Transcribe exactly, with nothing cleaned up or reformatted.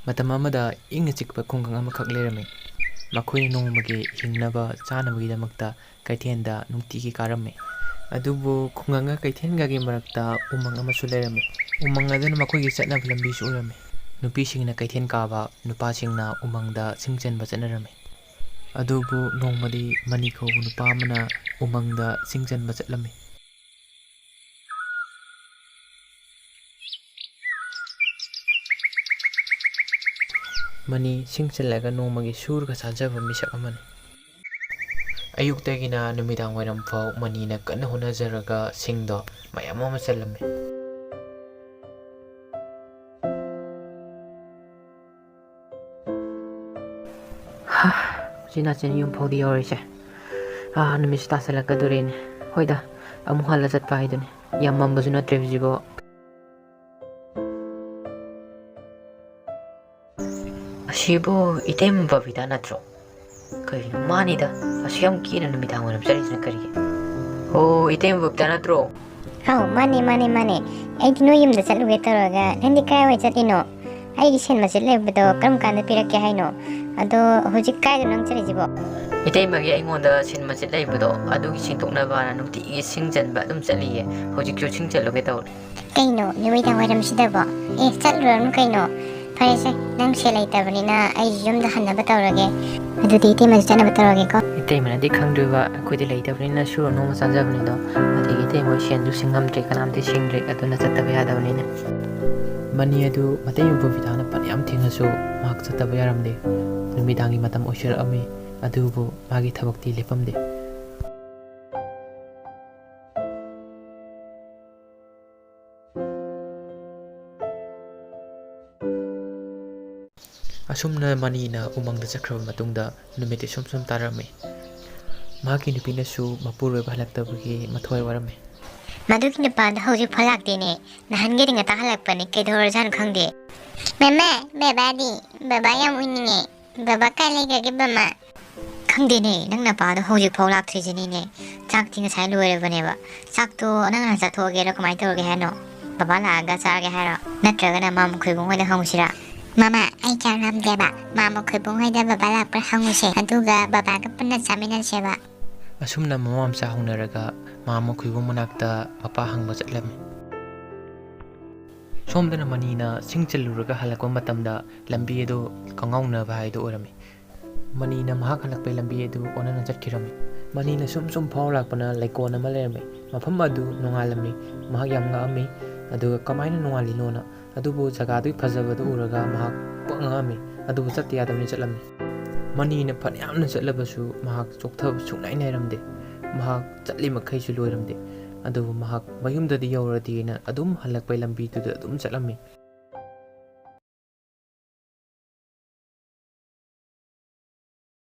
ꯃꯇꯝ ꯑꯃꯗ ꯏꯪꯅ ꯆꯤꯛꯄ ꯈꯨꯡꯒꯪ ꯑꯃꯈꯛ ꯂꯩꯔꯝꯃꯤ꯫ ꯃꯈꯣꯏꯅ ꯅꯣꯡꯃꯒꯤ ꯍꯤꯡꯅꯕ ꯆꯥꯅꯕꯒꯤꯗꯃꯛꯇ ꯀꯩꯊꯦꯜꯗ ꯅꯨꯡꯇꯤꯒꯤ ꯀꯥꯔꯝꯃꯤ꯫ ꯑꯗꯨꯕꯨ ꯈꯨꯡꯒꯪꯒ ꯀꯩꯊꯦꯜꯒꯒꯤ ꯃꯔꯛꯇ ꯎꯃꯪ ꯑꯃꯁꯨ ꯂꯩꯔꯝꯃꯤ꯫ ꯎꯃꯪ ꯑꯗꯨꯅ ꯃꯈꯣꯏꯒꯤ ꯆꯠꯅꯕ ꯂꯝꯕꯤꯁꯨ ꯑꯣꯏꯔꯝꯃꯤ꯫ ꯅꯨꯄꯤꯁꯤꯡꯅ ꯀꯩꯊꯦꯜ ꯀꯥꯕ, ꯅꯨꯄꯥꯁꯤꯡꯅ ꯎꯃꯪꯗ ꯁꯤꯡ ꯆꯟꯕ ꯆꯠꯅꯔꯝꯃꯤ꯫ ꯑꯗꯨꯕꯨ ꯅꯣꯡꯃꯗꯤ ꯃꯅꯤ ꯀꯧꯕ ꯅꯨꯄꯥ ꯑꯃꯅ ꯎꯃꯪꯗ ꯁꯤꯡ ꯆꯟꯕ ꯆꯠꯂꯝꯃꯤ꯫ ꯃꯅꯤ ꯁꯤꯡ ꯆꯜꯂꯒ ꯅꯣꯡꯃꯒꯤ ꯁꯨꯔꯒ ꯆꯥꯖꯕ ꯃꯤꯁꯛ ꯑꯃꯅꯤ꯫ ꯑꯌꯨꯛꯇꯒꯤꯅ ꯅꯨꯃꯤꯗꯥꯡ ꯋꯥꯏꯔꯝ ꯐꯥꯎ ꯃꯅꯤꯅ ꯀꯟꯅ ꯍꯣꯠꯅꯖꯔꯒ ꯁꯤꯡꯗꯣ ꯃꯌꯥꯝ ꯑꯃ ꯆꯜꯂꯝꯃꯤ꯫ ꯍꯥ, ꯎꯆꯤꯟ ꯅꯥꯆꯤꯟ ꯌꯨꯝ ꯐꯥꯎꯗꯤ ꯌꯧꯔꯤꯁꯦ꯫ ꯑꯥ, ꯅꯨꯃꯤꯠꯁꯨ ꯇꯥꯁꯜꯂꯛꯀꯗꯣꯔꯦꯅꯦ꯫ ꯍꯣꯏꯗ, ꯑꯃꯨꯛ ꯍꯜꯂ ꯆꯠꯄ ꯍꯥꯏꯗꯨꯅꯤ꯫ ꯌꯥꯝ ꯃꯝꯕꯁꯨ ꯅꯠꯇ꯭ꯔꯦ ꯍꯧꯖꯤꯛꯐꯥꯎ꯫ ꯑꯁꯤꯕꯨ ꯏꯇꯩꯃ ꯕꯕꯤꯇꯥ ꯅꯠꯇ꯭ꯔꯣ? ꯀꯩꯅꯣ, ꯃꯥꯅꯤꯗ꯫ ꯑꯁꯨꯛ ꯌꯥꯝ ꯀꯦꯅ ꯅꯨꯃꯤꯗꯥꯡ ꯋꯥꯏꯔꯝ ꯆꯠꯂꯤꯁꯤꯅ ꯀꯔꯤꯒꯤ? ꯑꯣ, ꯏꯇꯩꯃ ꯕꯕꯤꯇꯥ ꯅꯠꯇ꯭ꯔꯣ? ꯑꯧ, ꯃꯥꯅꯦ, ꯃꯥꯅꯦ, ꯃꯥꯅꯦ꯫ ꯑꯩꯗꯤ ꯅꯣꯏ ꯌꯨꯝꯗ ꯆꯠꯂꯨꯒꯦ ꯇꯧꯔꯒ, ꯅꯪꯗꯤ ꯀꯥꯏꯋꯥꯏ ꯆꯠꯂꯤꯅꯣ? ꯑꯩꯒꯤ ꯁꯦꯟ ꯃꯆꯦꯠ ꯂꯩꯕꯗꯣ ꯀꯔꯝ ꯀꯥꯟꯗ ꯄꯤꯔꯛꯀꯦ ꯍꯥꯏꯅꯣ? ꯑꯗꯣ ꯍꯧꯖꯤꯛ ꯀꯥꯏꯗꯅꯣ ꯅꯪ ꯆꯠꯂꯤꯁꯤꯕꯣ? ꯏꯇꯩꯃꯒꯤ ꯑꯩꯉꯣꯟꯗ ꯁꯦꯟ ꯃꯆꯦꯠ ꯂꯩꯕꯗꯣ, ꯑꯗꯨꯒꯤ ꯁꯤꯡꯗꯣꯛꯅꯕꯅ ꯅꯨꯡꯇꯤꯒꯤ ꯁꯤꯡ ꯆꯟꯕ ꯑꯗꯨꯝ ꯆꯠꯂꯤꯌꯦ꯫ ꯍꯧꯖꯤꯛꯁꯨ ꯁꯤꯡ ꯆꯜꯂꯨꯒꯦ ꯇꯧꯔꯤ꯫ ꯀꯩꯅꯣ, ꯅꯨꯃꯤꯗꯥꯡ ꯋꯥꯏꯔꯝꯁꯤꯗꯕꯣ? ꯑꯦ, ꯆꯠꯂꯨꯔꯅꯨ ꯀꯩꯅꯣ꯫ ꯐꯔꯦꯁꯦ, ꯅꯪ ꯁꯦꯜ ꯂꯩꯇꯕꯅꯤꯅ ꯑꯩꯁꯨ ꯌꯨꯝꯗ ꯍꯟꯅꯕ ꯇꯧꯔꯒꯦ꯫ ꯑꯗꯨꯗꯤ ꯏꯇꯩꯃꯁꯨ ꯆꯠꯅꯕ ꯇꯧꯔꯒꯦꯀꯣ꯫ ꯏꯇꯩꯃꯅꯗꯤ ꯈꯪꯗ꯭ꯔꯤꯕ, ꯑꯩꯈꯣꯏꯗꯤ ꯂꯩꯇꯕꯅꯤꯅ ꯁꯨꯔ ꯅꯣꯝꯃ ꯆꯥꯖꯕꯅꯤꯗꯣ꯫ ꯑꯗꯒꯤ ꯏꯇꯩꯃ ꯍꯣꯏ ꯁꯦꯟꯁꯨ ꯁꯤꯡꯉꯝꯗ꯭ꯔꯦ, ꯀꯅꯥꯝꯇ ꯁꯤꯡꯗ꯭ꯔꯦ, ꯑꯗꯨꯅ ꯆꯠꯇꯕ ꯌꯥꯗꯕꯅꯤꯅ꯫ ꯃꯅꯤ ꯑꯗꯨ ꯃꯇꯩ ꯃꯄꯨ ꯕꯤꯊꯥꯅ ꯐꯅꯌꯥꯝ ꯊꯦꯡꯉꯁꯨ ꯃꯍꯥꯛ ꯆꯠꯇꯕ ꯌꯥꯔꯝꯗꯦ꯫ ꯅꯨꯃꯤꯗꯥꯡꯒꯤ ꯃꯇꯝ ꯑꯣꯏꯁꯤꯜꯂꯛꯑꯝꯃꯤ, ꯑꯗꯨꯕꯨ ꯃꯥꯒꯤ ꯊꯕꯛꯇꯤ ꯂꯦꯞꯄꯝꯗꯦ꯫ ꯑꯁꯨꯝꯅ ꯃꯅꯤꯅ ꯎꯃꯪꯗ ꯆꯠꯈ꯭ꯔꯕ ꯃꯇꯨꯡꯗ ꯅꯨꯃꯤꯠꯇꯤ ꯁꯨꯝ ꯁꯨꯝ ꯇꯥꯔꯝꯃꯤ꯫ ꯃꯍꯥꯛꯀꯤ ꯅꯨꯄꯤꯅꯁꯨ ꯃꯄꯨꯔꯣꯏꯕ ꯍꯜꯂꯛꯇꯕꯒꯤ ꯃꯊ꯭ꯋꯥꯏ ꯋꯥꯔꯝꯃꯤ꯫ ꯃꯗꯨꯒꯤ ꯅꯨꯄꯥꯗꯣ ꯍꯧꯖꯤꯛ ꯐꯥꯎ ꯂꯥꯛꯇꯦꯅꯦ꯫ ꯅꯍꯥꯟꯒꯩꯗꯤ ꯉꯟꯇꯥ ꯍꯜꯂꯛꯄꯅꯦ, ꯀꯩꯗꯧꯔꯖꯥꯠꯅꯣ ꯈꯪꯗꯦ꯫ ꯃꯃꯥ, ꯕꯕꯥꯗꯤ? ꯕꯕꯥ ꯌꯥꯝ ꯎꯏꯅꯤꯡꯉꯦ꯫ ꯕꯕꯥ ꯀꯥꯏ ꯂꯩꯈ꯭ꯔꯒꯦ, ꯃꯃꯥ? ꯈꯪꯗꯦꯅꯦ, ꯅꯪ ꯅꯄꯥꯗꯣ ꯍꯧꯖꯤꯛꯐꯥꯎ ꯂꯥꯛꯇ꯭ꯔꯤꯁꯤꯅꯤꯅꯦ꯫ ꯆꯥꯛꯇꯤ ꯉꯁꯥꯏ ꯂꯣꯏꯔꯕꯅꯦꯕ꯫ ꯆꯥꯛꯇꯣ ꯅꯪ ꯍꯥꯟꯅ ꯆꯥꯊꯣꯛꯑꯒꯦꯔꯣ, ꯀꯃꯥꯏꯅ ꯇꯧꯔꯒꯦ ꯍꯥꯏꯅꯣ? ꯕꯕꯥ ꯂꯥꯛꯑꯒ ꯆꯥꯔꯒꯦ ꯍꯥꯏꯔꯣ? ꯅꯠꯇ꯭ꯔꯒꯅ ꯃꯥꯃꯣ ꯈꯣꯏꯕꯨꯡ ꯍꯣꯏꯗ ꯍꯪꯉꯨꯁꯤꯔꯥ? "ꯃꯃꯥ, ꯑꯩ ꯆꯥꯛ ꯂꯥꯝꯗꯦꯕ꯫ ꯃꯥꯝꯃ ꯈꯣꯏꯕꯨꯡ ꯍꯣꯏꯗ ꯕꯕꯥ ꯂꯥꯛꯄ꯭ꯔꯥ ꯍꯪꯉꯨꯁꯦ, ꯑꯗꯨꯒ ꯕꯕꯥꯒ ꯄꯨꯟꯅ ꯆꯥꯃꯤꯟꯅꯁꯦꯕ꯫" ꯑꯁꯨꯝꯅ ꯃꯃꯥ ꯃꯆꯥ ꯍꯧꯅꯔꯒ ꯃꯥꯝꯃ ꯈꯣꯏꯕꯨꯡ ꯃꯅꯥꯛꯇ ꯃꯄꯥ ꯍꯪꯕ ꯆꯠꯂꯝꯃꯤ꯫ ꯁꯣꯝꯗꯅ ꯃꯅꯤꯅ ꯁꯤꯡ ꯆꯜꯂꯨꯔꯒ ꯍꯜꯂꯛꯄ ꯃꯇꯝꯗ ꯂꯝꯕꯤ ꯑꯗꯨ ꯀꯉꯥꯎꯅꯕ ꯍꯥꯏꯗꯨ ꯑꯣꯏꯔꯝꯃꯤ꯫ ꯃꯅꯤꯅ ꯃꯍꯥꯛ ꯍꯜꯂꯛꯄꯒꯤ ꯂꯝꯕꯤ ꯑꯗꯨ ꯑꯣꯟꯅꯅ ꯆꯠꯈꯤꯔꯝꯃꯤ꯫ ꯃꯅꯤꯅ ꯁꯨꯝ ꯁꯨꯝ ꯐꯥꯎꯔ ꯂꯥꯛꯄꯅ ꯂꯩꯀꯣꯜ ꯑꯃ ꯂꯩꯔꯝꯃꯤ꯫ ꯃꯐꯝ ꯑꯗꯨ ꯅꯣꯡꯉꯥꯜꯂꯝꯃꯤ꯫ ꯃꯍꯥꯛ ꯌꯥꯝ ꯉꯛꯑꯝꯃꯤ꯫ ꯑꯗꯨꯒ ꯀꯃꯥꯏꯅ ꯅꯣꯡꯉꯥꯜꯂꯤꯅꯣꯅ꯫ ꯑꯗꯨꯕꯨ ꯖꯒꯥꯗꯨꯒꯤ ꯐꯖꯕꯗꯨ ꯎꯔꯒ ꯃꯍꯥꯛ ꯄꯨꯡꯉꯛ ꯉꯛꯑꯝꯃꯤ꯫ ꯑꯗꯨꯕꯨ ꯆꯠꯇ ꯌꯥꯗꯕꯅ ꯆꯠꯂꯝꯃꯤ꯫ ꯃꯅꯤꯅ ꯐꯅꯌꯥꯝꯅ ꯆꯠꯂꯕꯁꯨ ꯃꯍꯥꯛ ꯆꯣꯛꯊꯕ ꯁꯨꯡꯅꯥꯏ ꯅꯥꯏꯔꯝꯗꯦ꯫ ꯃꯍꯥꯛ ꯆꯠꯂꯤ ꯃꯈꯩꯁꯨ ꯂꯣꯏꯔꯝꯗꯦ꯫ ꯑꯗꯨꯕꯨ ꯃꯍꯥꯛ ꯃꯌꯨꯝꯗꯗꯤ ꯌꯧꯔꯗꯤꯅ ꯑꯗꯨꯝ ꯍꯜꯂꯛꯄꯒꯤ ꯂꯝꯕꯤꯗꯨꯗ ꯑꯗꯨꯝ ꯆꯠꯂꯝꯃꯤ꯫